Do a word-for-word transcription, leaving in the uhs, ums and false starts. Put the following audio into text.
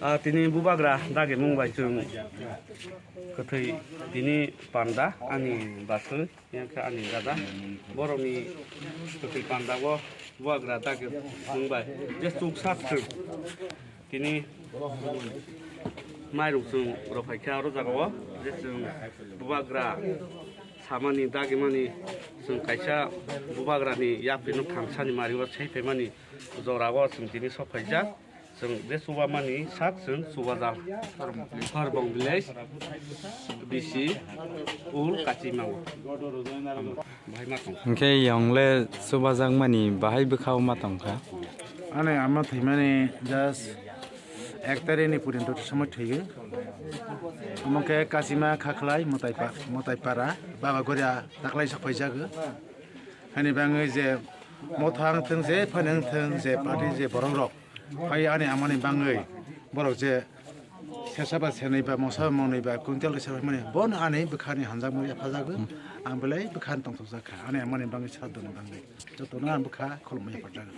Ah, tini bubagra dagimung bai chwng kwthwi tini panda ani baswk, yang khe ani dada. Borokni kwthwi panda o bubagra dagimung bai je chuk sak chwng tini mairung chwng rw phai kha aro jaga o je chwng bubagra samani dagimani chwng kaisa bubagrani yapri no thansani mari o sei phaimani jora o chwng tini sok phaijak. Chwng je chubamani sak chwng chubajak. Horbong village, B C, Ul Kachimang. Bahai ma tong. Hwnkhe yong le chubajakmani bahai bwkhao ma tongkha. Ani ama thwimani just ek tarikni purinto somoi thwiyo. Omo khe Kachima Khakhlai Mwtai pa-, Mwtai para Baba Goria taklai sok phaijago. Hani bangwi je motha wngthwng, je phano wngthwng, je party, je borok rok phai ani amani bangwi borok je sesa ba senwi ba mosa ba monwi ba quintal risa mani bono ani bwkhani hamjakmani yaphajago. Ang belai bwkhani tongthokjak kha ani amani bangwi sraddhoni bangwi jotono ang bwkha khulumwi yapharjago.